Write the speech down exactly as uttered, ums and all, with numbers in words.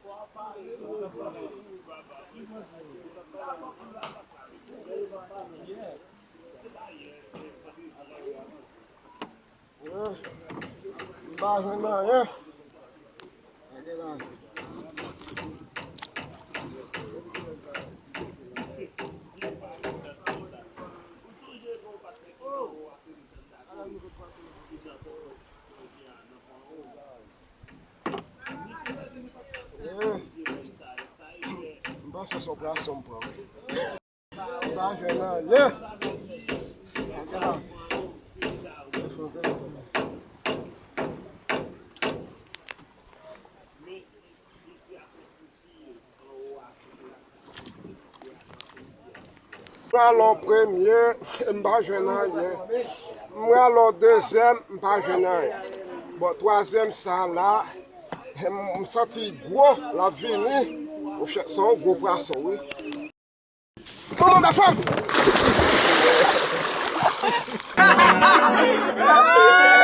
M pa jwenn anyen. Eh, m panse se yon pwason m pran. M pa jwenn anyen. Alò premye, m pa jwenn anyen. Mwen alò dezyèm, m pa jwenn anyen. Bon, twazyèm sa la, m, m santi gwo, l ap vini. Monchè, se yon gwo pwason, wi. Manman m fè m!